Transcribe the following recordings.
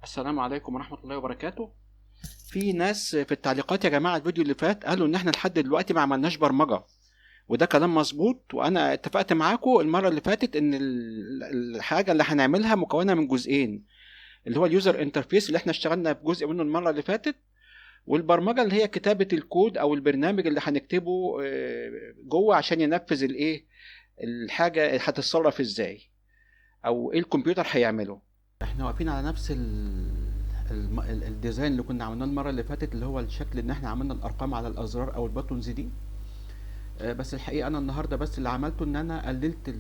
السلام عليكم ورحمة الله وبركاته. في ناس في التعليقات يا جماعة الفيديو اللي فات قالوا إن إحنا لحد دلوقتي ما عملناش برمجة، وده كلام مظبوط، وأنا اتفقت معاكم المرة اللي فاتت إن الحاجة اللي هنعملها مكونة من جزئين، اللي هو ال user interface اللي إحنا اشتغلنا بجزء منه المرة اللي فاتت، والبرمجة اللي هي كتابة الكود أو البرنامج اللي هنكتبه جوه عشان ينفذ الإيه، الحاجة اللي هتتصرف إزاي أو إيه الكمبيوتر هيعمله. احنا واقفين على نفس ال design اللي كنا عملناه المرة اللي فاتت، اللي هو الشكل ان احنا عملنا الارقام على الازرار او ال buttons دي. بس الحقيقة انا النهارده بس اللي عملته ان انا قللت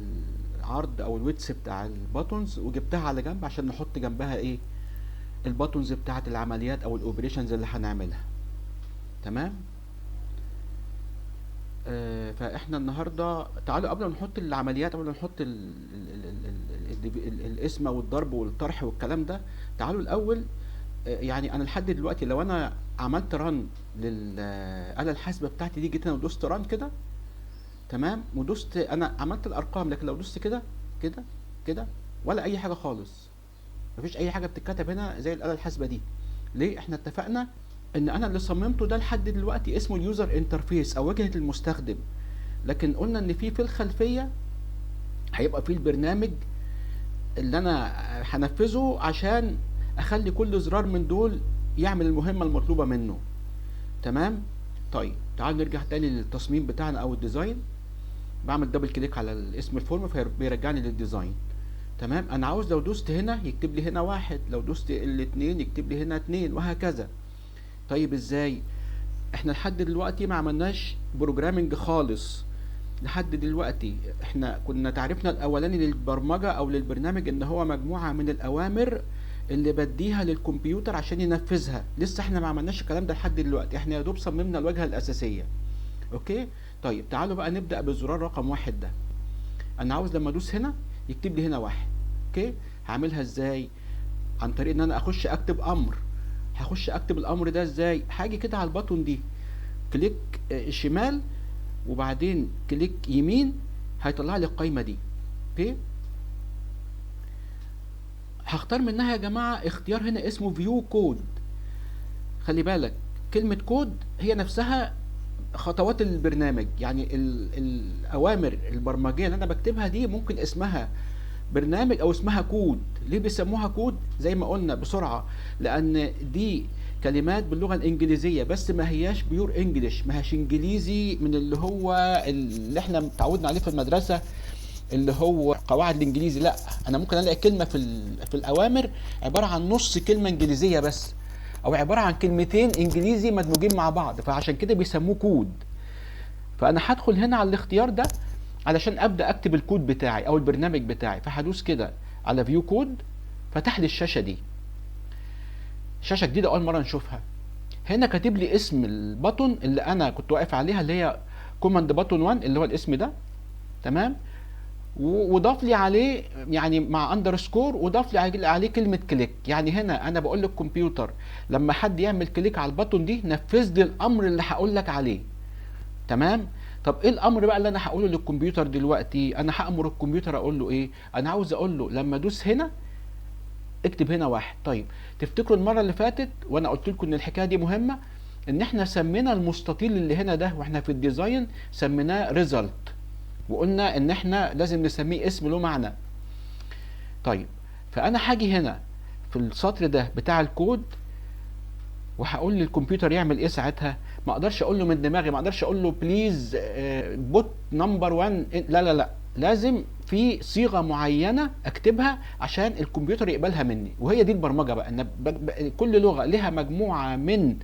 العرض او ال width بتاع ال buttons وجبتها على جنب عشان نحط جنبها ايه، ال buttons بتاعه العمليات او ال operations اللي هنعملها. تمام. فاحنا النهارده تعالوا قبل ما نحط العمليات، قبل ما نحط القسمة والضرب والطرح والكلام ده، تعالوا الاول. يعني انا لحد دلوقتي لو انا عملت run للآلة الحاسبة بتاعتي دي، جيت انا ودوست run كده، تمام، ودوست، انا عملت الارقام، لكن لو دوست كده كده كده ولا اي حاجة خالص، مفيش اي حاجة بتتكتب هنا زي الآلة الحاسبة دي. ليه؟ احنا اتفقنا ان انا اللي صممته ده لحد دلوقتي اسمه ال user interface او واجهة المستخدم، لكن قلنا ان في الخلفية هيبقى في البرنامج اللي انا هنفذه عشان اخلي كل زرار من دول يعمل المهمة المطلوبة منه. تمام. طيب تعالوا نرجع تاني للتصميم بتاعنا او ال design. بعمل double click على الاسم ال form فبيرجعني لل design. تمام. انا عاوز لو دوست هنا يكتب لي هنا واحد، لو دوست الاتنين يكتب لي هنا اتنين، وهكذا. طيب ازاي؟ احنا لحد دلوقتي ما عملناش programming خالص. لحد دلوقتي احنا كنا تعريفنا الاولاني للبرمجة او للبرنامج ان هو مجموعة من الاوامر اللي بديها للكمبيوتر عشان ينفذها. لسه احنا ما عملناش الكلام ده لحد دلوقتي، احنا يا دوب صممنا الواجهة الاساسية. okay. طيب تعالوا بقى نبدأ بالزرار رقم واحد ده. انا عاوز لما ادوس هنا يكتب لي هنا واحد. okay. هعملها ازاي؟ عن طريق ان انا اخش اكتب امر. هخش اكتب الامر ده ازاي؟ هاجي كده على ال button دي، click شمال وبعدين click يمين، هيطلع لي القايمة دي. okay. هختار منها يا جماعة اختيار هنا اسمه view code. خلي بالك كلمة كود هي نفسها خطوات البرنامج، يعني الاوامر البرمجيه اللي انا بكتبها دي ممكن اسمها برنامج او اسمها كود. ليه بيسموها كود؟ زي ما قلنا بسرعة، لان دي كلمات باللغة الانجليزية بس ما هياش pure English، ما هياش انجليزي من اللي هو اللي احنا اتعودنا عليه في المدرسة اللي هو قواعد الانجليزي. لا، انا ممكن الاقي كلمة في الاوامر عبارة عن نص كلمة انجليزية بس، او عبارة عن كلمتين انجليزي مدموجين مع بعض، فعشان كده بيسموه كود. فانا هدخل هنا على الاختيار ده علشان ابدا اكتب الكود بتاعي او البرنامج بتاعي. فهدوس كده على view code، فتح لي الشاشة دي، شاشة جديدة اول مرة نشوفها. هنا كاتب لي اسم ال button اللي انا كنت واقف عليها اللي هي command button 1 اللي هو الاسم ده. تمام. وضاف لي عليه يعني مع underscore، وضاف لي عليه كلمة click. يعني هنا انا بقول للكمبيوتر لما حد يعمل click على ال button دي نفذ لي الامر اللي هقول لك عليه. تمام. طب ايه الامر بقى اللي انا هقوله للكمبيوتر دلوقتي؟ انا هامر الكمبيوتر اقول له ايه؟ انا عاوز اقول له لما ادوس هنا اكتب هنا واحد. طيب تفتكروا المرة اللي فاتت وانا قلت لكم ان الحكاية دي مهمة، ان احنا سمينا المستطيل اللي هنا ده واحنا في ال design سميناه result، وقلنا ان احنا لازم نسميه اسم له معنى. طيب فانا هاجي هنا في السطر ده بتاع الكود وهقول للكمبيوتر يعمل ايه ساعتها. ما اقدرش اقول له من دماغي، ما اقدرش اقول له please put number 1، لا لا لا، لازم في صيغة معينة اكتبها عشان الكمبيوتر يقبلها مني. وهي دي البرمجة بقى، ان كل لغة لها مجموعة من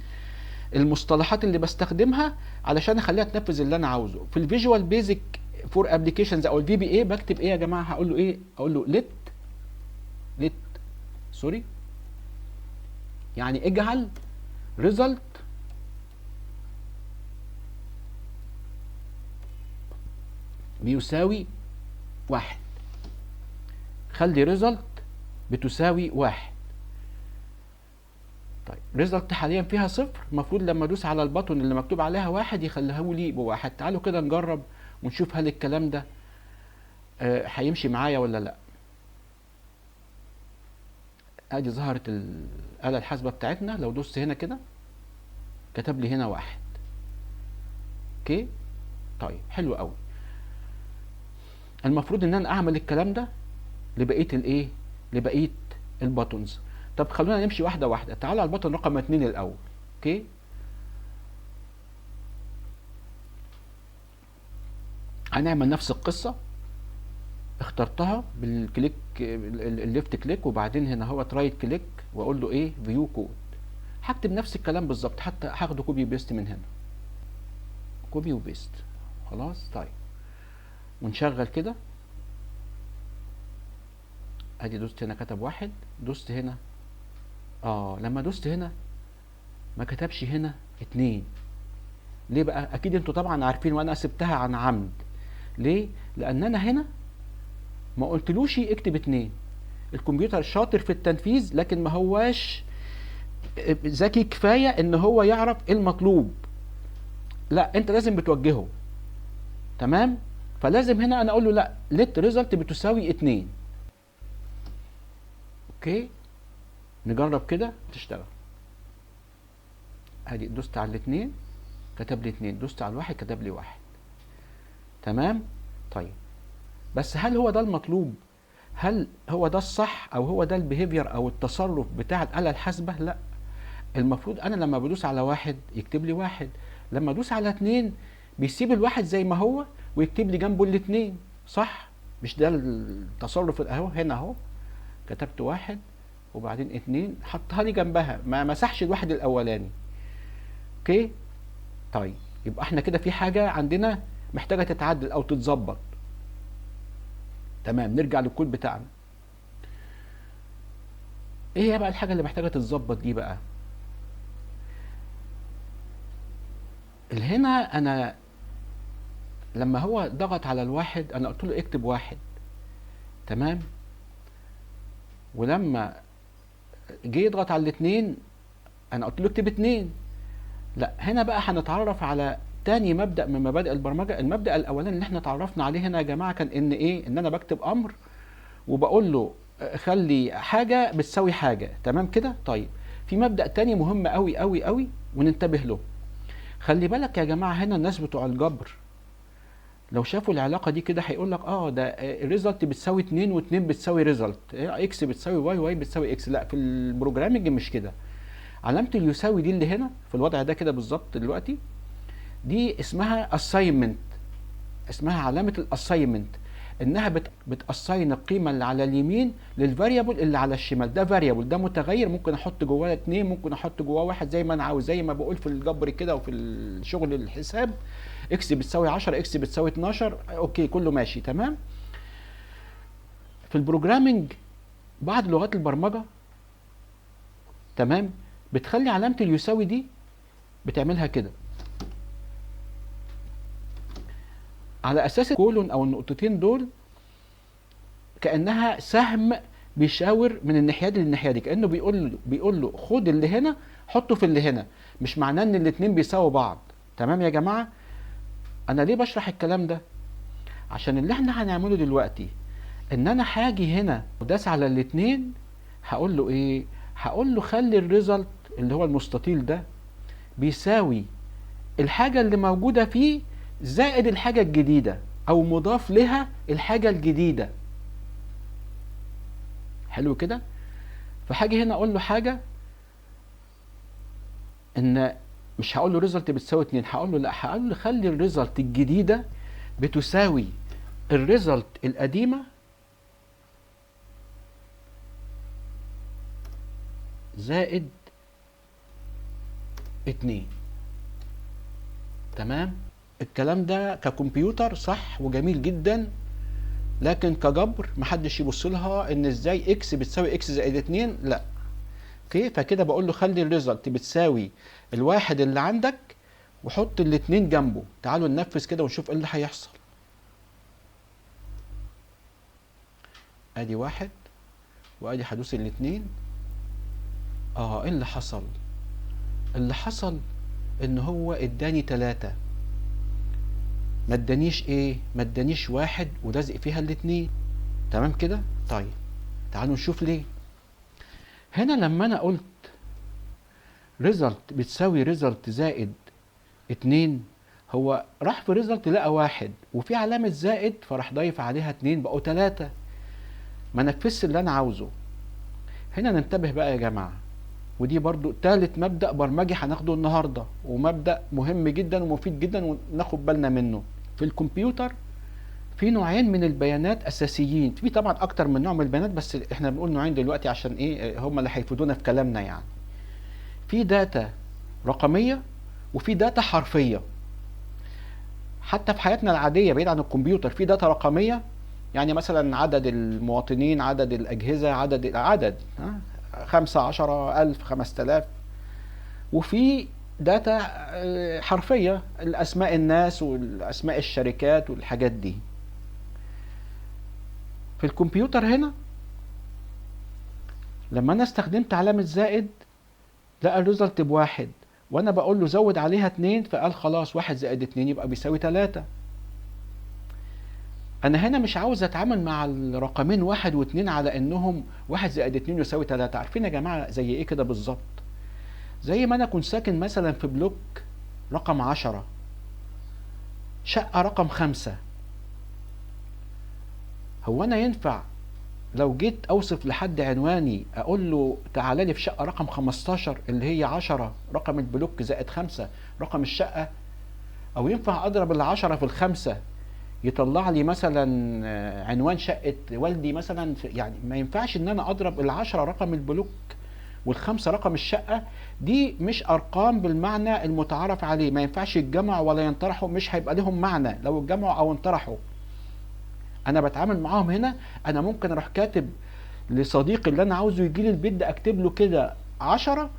المصطلحات اللي بستخدمها علشان اخليها تنفذ اللي انا عاوزه. في ال Visual Basic for Applications او ال VBA بكتب ايه يا جماعة؟ هقول له ايه؟ اقول له let، let sorry، يعني اجعل result بيساوي واحد، خلي result بتساوي واحد. طيب result حاليا فيها صفر، المفروض لما ادوس على ال button اللي مكتوب عليها واحد يخليها لي بواحد. تعالوا كده نجرب ونشوف هل الكلام ده هيمشي معايا ولا لا. ادي ظهرت الآلة الحاسبة بتاعتنا. لو دوست هنا كده كتب لي هنا 1. okay، طيب حلو قوي. المفروض ان انا اعمل الكلام ده لبقية الايه؟ لبقية ال buttons. طب خلونا نمشي واحدة واحدة. تعالوا على ال button رقم 2 الاول. okay، هنعمل نفس القصة. اخترتها بال click ال left click، وبعدين هنا هو right click واقول له ايه؟ view code. هكتب نفس الكلام بالظبط، حتى هاخده copy paste من هنا، copy و paste. خلاص. طيب ونشغل كده. ادي دوست هنا كتب 1، دوست هنا لما دوست هنا ما كتبش هنا 2. ليه بقى؟ اكيد انتوا طبعا عارفين، وانا سبتها عن عمد. ليه؟ لان انا هنا ما قلتلوش اكتب 2. الكمبيوتر شاطر في التنفيذ، لكن ما هواش ذكي كفاية ان هو يعرف ايه المطلوب. لا، انت لازم بتوجهه. تمام؟ فلازم هنا انا اقول له لا، let result بتساوي 2. okay، نجرب كده تشتغل. ادي دوست على 2 كتب لي 2، دوست على 1 كتب لي 1. تمام؟ طيب بس هل هو ده المطلوب؟ هل هو ده الصح او هو ده ال behavior او التصرف بتاع الآلة الحاسبة؟ لا، المفروض انا لما بدوس على 1 يكتب لي 1، لما ادوس على 2 بيسيب الواحد زي ما هو ويكتب لي جنبه 2، صح؟ مش ده التصرف اهو؟ هنا اهو كتبت 1 وبعدين 2، حطها لي جنبها، ما مسحش الواحد الاولاني. okay؟ طيب يبقى احنا كده في حاجة عندنا محتاجة تتعدل او تتظبط. تمام، نرجع للكود بتاعنا. ايه هي بقى الحاجة اللي محتاجة تتظبط دي بقى؟ هنا انا لما هو ضغط على 1 انا قلت له اكتب 1. تمام؟ ولما جه يضغط على 2 انا قلت له اكتب 2. لا، هنا بقى هنتعرف على تاني مبدأ من مبادئ البرمجة. المبدأ الأولاني اللي احنا اتعرفنا عليه هنا يا جماعة كان إن إيه؟ إن أنا بكتب أمر وبقول له خلي حاجة بتساوي حاجة. تمام كده؟ طيب في مبدأ تاني مهم أوي أوي أوي وننتبه له. خلي بالك يا جماعة، هنا الناس بتوع الجبر لو شافوا العلاقة دي كده هيقول لك ده ال result بتساوي 2 و2 بتساوي result، X بتساوي Y، Y بتساوي X. لا، في ال programming مش كده. علامة اليساوي دي اللي هنا في الوضع ده كده بالظبط دلوقتي، دي اسمها assignment، اسمها علامة ال assignment، انها بت assign القيمة اللي على اليمين لل variable اللي على الشمال. ده variable، ده متغير، ممكن احط جواه 2، ممكن احط جواه 1، زي ما انا عاوز، زي ما بقول في الجبر كده وفي الشغل الحساب، X بتساوي 10، X بتساوي 12، okay كله ماشي تمام. في ال programming بعض لغات البرمجة تمام بتخلي علامة اليساوي دي بتعملها كده على اساس ال colon او النقطتين دول كانها سهم بيشاور من الناحية دي للناحيه دي، كانه بيقول له خد اللي هنا حطه في اللي هنا، مش معناه ان الاتنين بيساووا بعض. تمام يا جماعة؟ انا ليه بشرح الكلام ده؟ عشان اللي احنا هنعمله دلوقتي ان انا هاجي هنا وداس على الاتنين، هقول له ايه؟ هقول له خلي ال result اللي هو المستطيل ده بيساوي الحاجة اللي موجودة فيه زائد الحاجة الجديدة او مضاف لها الحاجة الجديدة. حلو كده؟ فهاجي هنا اقول له حاجة، ان مش هقول له result بتساوي 2، هقول له لا، هقول له خلي ال result الجديدة بتساوي ال result القديمة زائد 2. تمام؟ الكلام ده ككمبيوتر صح وجميل جدا، لكن كجبر محدش يبص لها ان ازاي X بتساوي X زائد 2، لا. okay، فكده بقول له خلي ال result بتساوي الواحد اللي عندك وحط الاتنين جنبه. تعالوا ننفذ كده ونشوف ايه اللي هيحصل. ادي 1 وادي هدوس الاتنين. ايه اللي حصل؟ اللي حصل ان هو اداني 3، ما ادانيش ايه؟ ما ادانيش 1 ولازق فيها الاتنين. تمام كده؟ طيب تعالوا نشوف ليه. هنا لما انا قلت result بتساوي result زائد 2، هو راح في result لقى 1 وفي علامة زائد فراح ضايف عليها 2 بقوا 3، ما نفذش اللي انا عاوزه. هنا ننتبه بقى يا جماعة، ودي برضو تالت مبدأ برمجي هناخده النهاردة، ومبدأ مهم جدا ومفيد جدا وناخد بالنا منه. في الكمبيوتر في نوعين من البيانات اساسيين، في طبعا اكتر من نوع من البيانات بس احنا بنقول نوعين دلوقتي عشان ايه هم اللي هيفيدونا في كلامنا يعني. في data رقمية وفي data حرفية. حتى في حياتنا العادية بعيد عن الكمبيوتر في data رقمية، يعني مثلا عدد المواطنين، عدد الأجهزة، عدد 5 10 1000 5000. وفي data حرفية، الأسماء الناس والأسماء الشركات والحاجات دي. في الكمبيوتر هنا لما أنا استخدمت علامة زائد لقى ال result ب1، وأنا بقول له زود عليها 2 فقال خلاص 1 زائد 2 يبقى بيساوي 3. أنا هنا مش عاوز أتعامل مع الرقمين 1 و2 على إنهم 1 زائد 2 يساوي 3. عارفين يا جماعة زي إيه كده بالظبط؟ زي ما أنا كنت ساكن مثلا في block رقم 10 شقة رقم 5، هو أنا ينفع لو جيت أوصف لحد عنواني أقول له تعالى لي في شقة رقم 15 اللي هي 10 رقم ال block زائد 5 رقم الشقة؟ أو ينفع أضرب ال10 في ال5 يطلع لي مثلا عنوان شقة والدي مثلا؟ يعني ما ينفعش ان انا اضرب ال10 رقم ال block وال5 رقم الشقة، دي مش ارقام بالمعنى المتعارف عليه، ما ينفعش يتجمعوا ولا ينطرحوا، مش هيبقى لهم معنى لو اتجمعوا او انطرحوا. انا بتعامل معاهم هنا، انا ممكن اروح كاتب لصديقي اللي انا عاوزه يجي لي البيت ده، اكتب له كده 10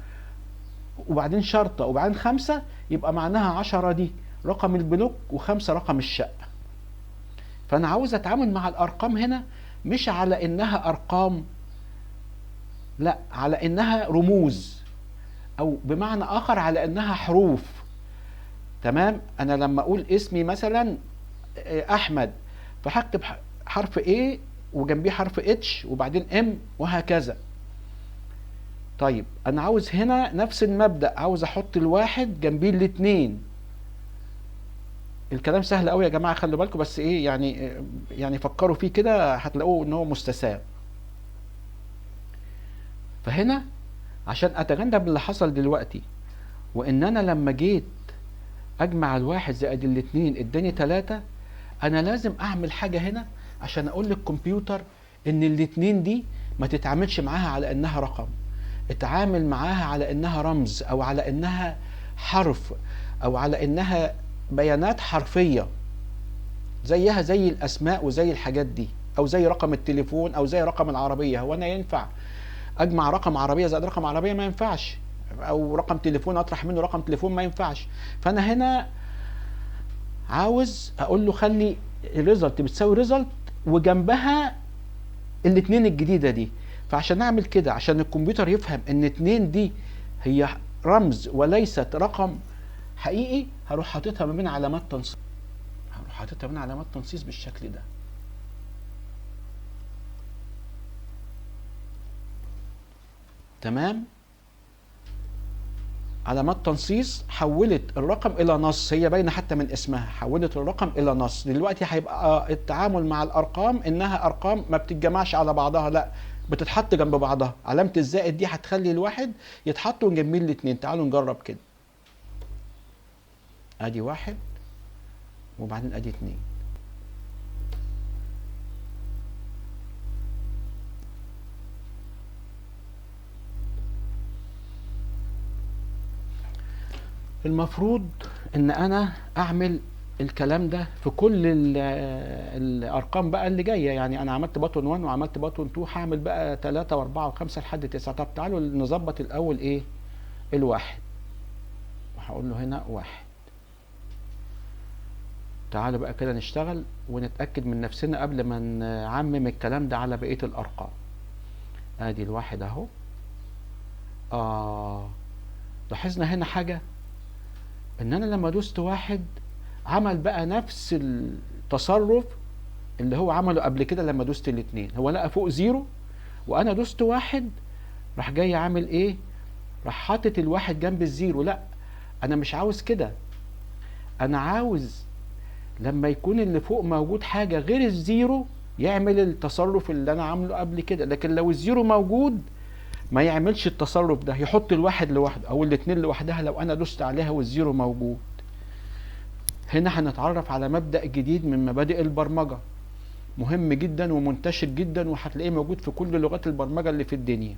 وبعدين شرطة وبعدين 5، يبقى معناها 10 دي رقم ال block و5 رقم الشقة. فأنا عاوز أتعامل مع الأرقام هنا مش على إنها أرقام، لا، على إنها رموز، أو بمعنى آخر على إنها حروف. تمام؟ أنا لما أقول اسمي مثلا أحمد، فهكتب حرف A وجنبيه حرف H وبعدين M وهكذا. طيب أنا عاوز هنا نفس المبدأ، عاوز أحط الواحد جنبيه الاتنين. الكلام سهل قوي يا جماعة، خلوا بالكم بس ايه يعني فكروا فيه كده هتلاقوه ان هو مستساغ. فهنا عشان اتجنب اللي حصل دلوقتي، وان انا لما جيت اجمع الواحد زائد الاتنين اداني 3، انا لازم اعمل حاجة هنا عشان اقول للكمبيوتر ان الاتنين دي ما تتعاملش معاها على انها رقم، اتعامل معاها على انها رمز، او على انها حرف، او على انها بيانات حرفية زيها زي الأسماء وزي الحاجات دي، أو زي رقم التليفون أو زي رقم العربية. هو أنا ينفع أجمع رقم عربية زائد رقم عربية؟ ما ينفعش. أو رقم تليفون أطرح منه رقم تليفون؟ ما ينفعش. فأنا هنا عاوز أقول له خلي ال result بتساوي result وجنبها الاتنين الجديدة دي. فعشان أعمل كده، عشان الكمبيوتر يفهم إن 2 دي هي رمز وليست رقم حقيقي، هروح حاططها ما بين علامات تنصيص، هروح حاططها بين علامات تنصيص بالشكل ده. تمام؟ علامات تنصيص حولت الرقم الى نص، هي باينة حتى من اسمها، حولت الرقم الى نص. دلوقتي هيبقى التعامل مع الارقام انها ارقام ما بتتجمعش على بعضها، لا بتتحط جنب بعضها. علامة الزائد دي هتخلي الواحد يتحط جنبين الاتنين. تعالوا نجرب كده، ادي 1 وبعدين ادي 2. المفروض ان انا اعمل الكلام ده في كل الارقام بقى اللي جاية، يعني انا عملت button 1 وعملت button 2، هعمل بقى 3 و4 و5 لحد 9. طب تعالوا نظبط الاول ايه الواحد، وهقول له هنا 1. تعالوا بقى كده نشتغل ونتأكد من نفسنا قبل ما نعمم الكلام ده على بقية الأرقام. ادي الواحد اهو. لاحظنا هنا حاجة، ان انا لما دوست 1 عمل بقى نفس التصرف اللي هو عمله قبل كده لما دوست 2. هو لقى فوق 0 وانا دوست 1 راح جاي عامل ايه؟ راح حاطط الواحد جنب ال zero. لا، انا مش عاوز كده، انا عاوز لما يكون اللي فوق موجود حاجة غير ال zero يعمل التصرف اللي انا عامله قبل كده، لكن لو ال zero موجود ما يعملش التصرف ده، يحط الواحد لوحده او الاتنين لوحدها لو انا دوست عليها وال zero موجود. هنا هنتعرف على مبدأ جديد من مبادئ البرمجة، مهم جدا ومنتشر جدا، وهتلاقيه موجود في كل لغات البرمجة اللي في الدنيا.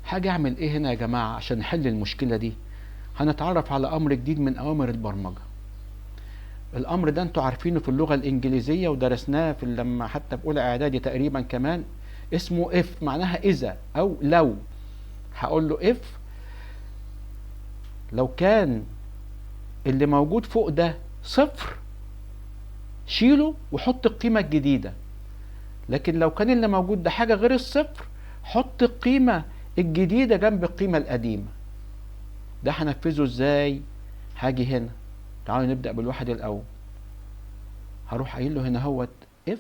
حاجة اعمل ايه هنا يا جماعة عشان نحل المشكلة دي؟ هنتعرف على امر جديد من اوامر البرمجة. الامر ده انتوا عارفينه في اللغة الانجليزية ودرسناه في لما حتى في اولى اعدادي تقريبا كمان، اسمه if، معناها اذا او لو. هقول له if لو كان اللي موجود فوق ده صفر شيله وحط القيمة الجديدة، لكن لو كان اللي موجود ده حاجة غير الصفر حط القيمة الجديدة جنب القيمة القديمة. ده هنفذه ازاي؟ هاجي هنا، تعالوا نبدأ بالواحد الأول. هروح قايل له هنا هوت if،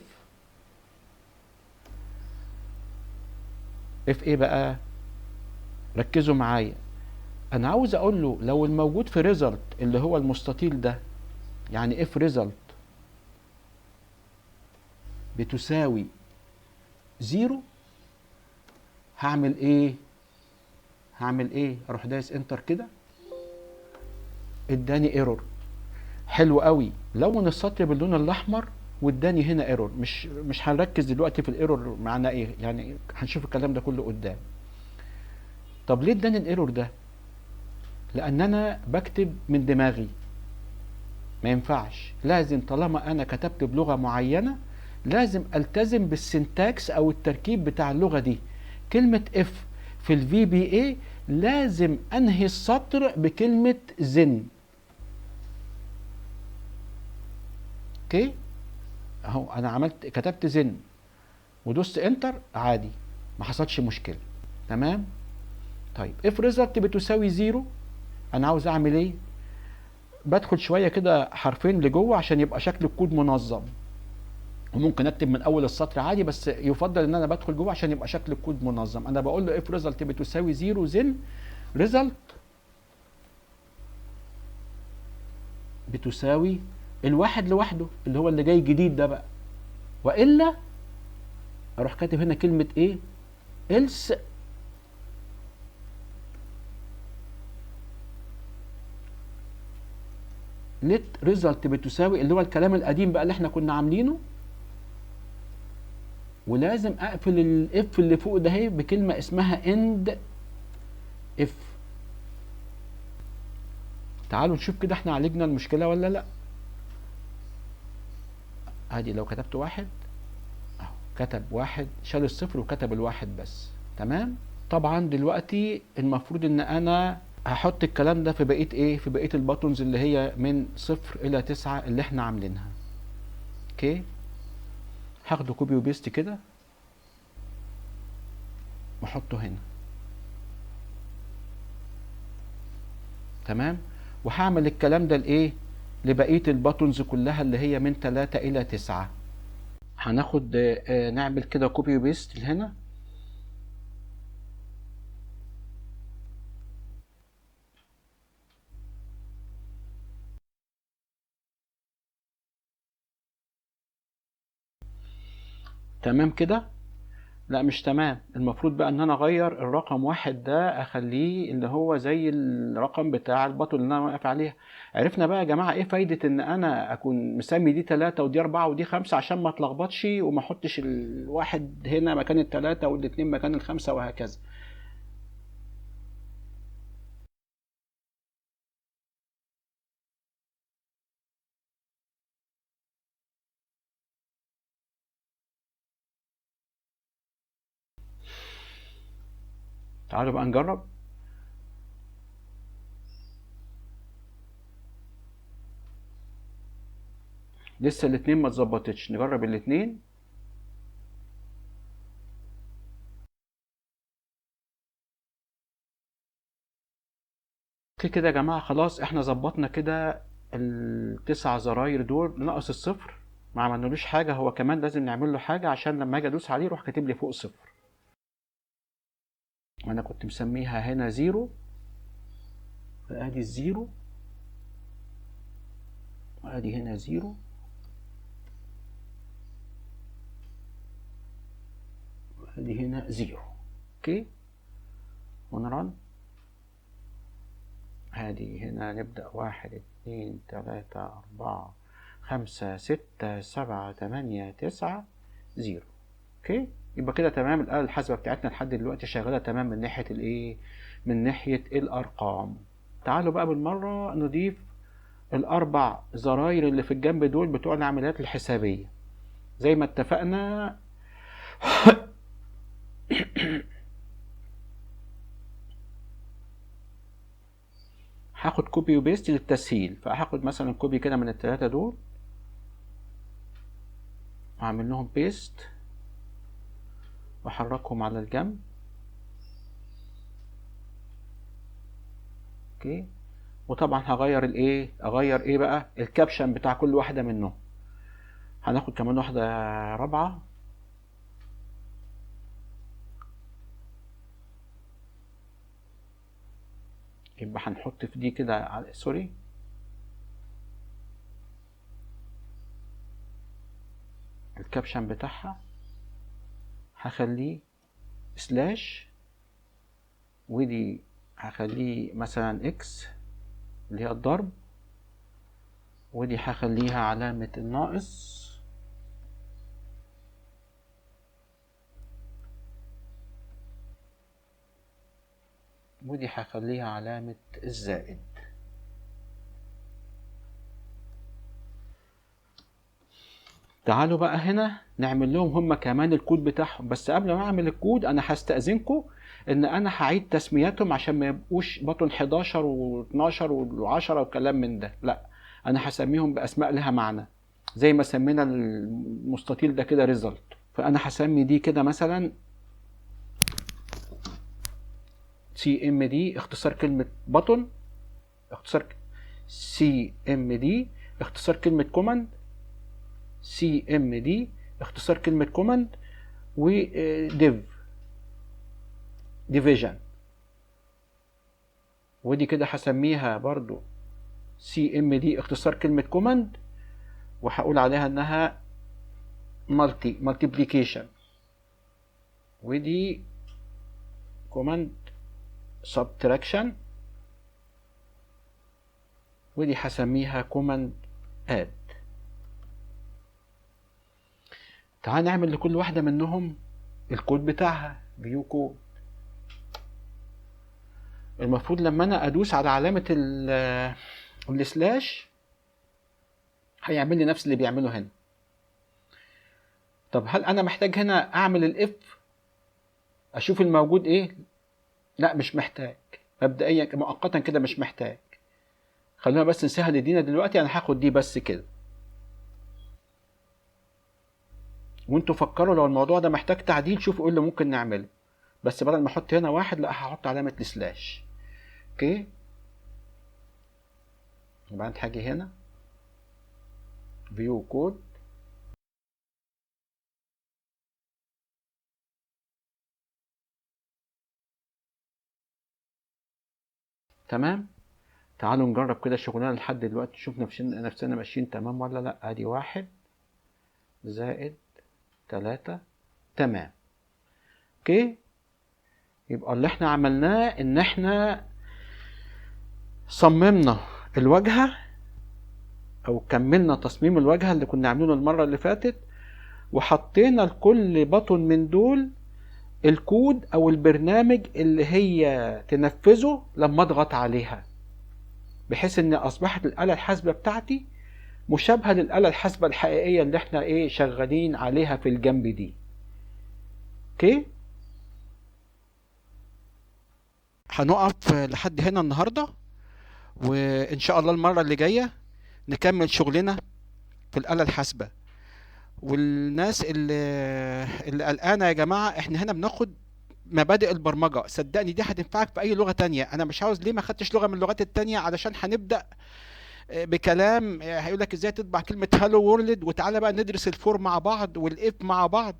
if ايه بقى؟ ركزوا معايا، انا عاوز اقول له لو الموجود في result اللي هو المستطيل ده، يعني if result بتساوي zero، هعمل ايه؟ هعمل ايه؟ اروح دايس enter كده، اداني error. حلو قوي، لون السطر باللون الاحمر واداني هنا error. مش هنركز دلوقتي في ال error معناه ايه، يعني هنشوف الكلام ده كله قدام. طب ليه اداني ال error ده؟ لان انا بكتب من دماغي، ما ينفعش. لازم طالما انا كتبت بلغة معينة لازم التزم بال syntax او التركيب بتاع اللغة دي. كلمة if في ال VBA لازم انهي السطر بكلمة then. okay، اهو انا عملت كتبت then ودوست enter عادي، ما حصلش مشكلة. تمام. طيب if result بتساوي zero، انا عاوز اعمل ايه؟ بدخل شوية كده حرفين لجوه عشان يبقى شكل الكود منظم، وممكن اكتب من اول السطر عادي، بس يفضل ان انا بدخل جوه عشان يبقى شكل الكود منظم. انا بقول له if result بتساوي zero then result بتساوي الواحد لوحده اللي هو اللي جاي جديد ده بقى، والا اروح كاتب هنا كلمة ايه؟ else let result بتساوي اللي هو الكلام القديم بقى اللي احنا كنا عاملينه، ولازم اقفل ال if اللي فوق ده اهي بكلمه اسمها end if. تعالوا نشوف كده احنا عالجنا المشكلة ولا لا. ادي لو كتبت واحد اهو كتب واحد، شال الصفر وكتب الواحد بس. تمام. طبعا دلوقتي المفروض ان انا هحط الكلام ده في بقية ايه؟ في بقية ال buttons اللي هي من 0 الى 9 اللي احنا عاملينها. okay، هاخده copy و paste كده واحطه هنا. تمام. وهعمل الكلام ده لايه؟ لبقية ال buttons كلها اللي هي من 3 الى 9. هناخد نعمل كده copy و paste لهنا. تمام كده؟ لا مش تمام. المفروض بقى ان انا اغير الرقم 1 ده اخليه اللي هو زي الرقم بتاع ال button اللي انا واقف عليها. عرفنا بقى يا جماعة ايه فايده ان انا اكون مسمي دي 3 ودي 4 ودي 5 عشان ما اتلخبطش وما احطش الواحد هنا مكان التلاتة والاتنين مكان الخمسة وهكذا. تعالوا بقى نجرب. لسه الاتنين ما اتظبطتش، نجرب الاتنين. كده يا جماعة خلاص احنا ظبطنا كده التسع زراير دول ناقص الصفر، ما عملنالوش حاجة، هو كمان لازم نعمل له حاجة عشان لما اجي ادوس عليه يروح كاتب لي فوق صفر. وانا كنت مسميها هنا zero، فادي ال zero وادي هنا zero وادي هنا zero. okay ون run. هادي هنا نبدأ 1 2 3 4 5 6 7 8 9 0. okay يبقى كده تمام. الآلة الحاسبة بتاعتنا لحد دلوقتي شغالة تمام من ناحية الايه؟ من ناحية الأرقام. تعالوا بقى بالمرة نضيف الأربع زراير اللي في الجنب دول بتوع العمليات الحسابية زي ما اتفقنا. هاخد copy و paste للتسهيل، فهاخد مثلا copy كده من التلاتة دول واعمل لهم paste واحركهم على الجنب. okay وطبعا هغير الايه، اغير ايه بقى؟ ال caption بتاع كل واحدة منهم. هناخد كمان واحدة رابعة. يبقى هنحط في دي كده sorry ال caption بتاعها هخليه slash، ودي هخليه مثلا X اللي هي الضرب، ودي هخليها علامة الناقص، ودي هخليها علامة الزائد. تعالوا بقى هنا نعمل لهم هم كمان الكود بتاعهم، بس قبل ما اعمل الكود انا هستأذنكم ان انا هعيد تسمياتهم عشان ما يبقوش button 11 و12 و10 وكلام من ده، لا انا هسميهم باسماء لها معنى زي ما سمينا المستطيل ده كده result. فانا هسمي دي كده مثلا CMD اختصار كلمة button، اختصار CMD اختصار كلمة command، CMD اختصار كلمة command، و div division، ودي كده هسميها برضو CMD اختصار كلمة command، وهقول عليها انها multiplication، ودي command subtraction، ودي هسميها command add. تعال نعمل لكل واحدة منهم الكود بتاعها view code. المفروض لما انا ادوس على علامة ال slash هيعمل لي نفس اللي بيعمله هنا. طب هل انا محتاج هنا اعمل ال if اشوف الموجود ايه؟ لا مش محتاج مبدئيا، مؤقتا كده مش محتاج. خلونا بس نسهل الدنيا دلوقتي، انا هاخد دي بس كده، وانتوا فكروا لو الموضوع ده محتاج تعديل شوفوا ايه اللي ممكن نعمله. بس بدل ما احط هنا واحد لا هحط علامة ال slash. okay يبقى انت هاجي هنا view code، تمام. تعالوا نجرب كده شغلنا لحد دلوقتي، نشوف نفسنا ماشيين تمام ولا لا. ادي 1 زائد 3، تمام. okay يبقى اللي احنا عملناه ان احنا صممنا الواجهة او كملنا تصميم الواجهة اللي كنا عاملينه المرة اللي فاتت، وحطينا لكل button من دول الكود او البرنامج اللي هي تنفذه لما اضغط عليها، بحيث ان اصبحت الآلة الحاسبة بتاعتي مشابهة للآلة الحاسبة الحقيقية اللي احنا ايه شغالين عليها في الجنب دي. okay هنقف لحد هنا النهاردة، وان شاء الله المرة اللي جاية نكمل شغلنا في الآلة الحاسبة. والناس اللي قلقانة يا جماعة، احنا هنا بناخد مبادئ البرمجة، صدقني دي هتنفعك في اي لغة تانية. انا مش عاوز ليه ما خدتش لغة من اللغات التانية، علشان هنبدأ بكلام هيقول لك ازاي تطبع كلمة hello world. وتعالى بقى ندرس ال for مع بعض وال if مع بعض.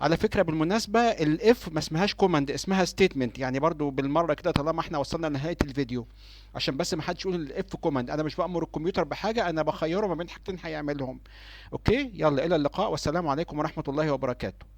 على فكرة بالمناسبة ال if ما اسمهاش command، اسمها statement، يعني برضو بالمرة كده طالما احنا وصلنا لنهاية الفيديو، عشان بس ما حدش يقول ال if command. انا مش بامر الكمبيوتر بحاجة، انا بخيره ما بين حاجتين هيعملهم. okay، يلا الى اللقاء، والسلام عليكم ورحمة الله وبركاته.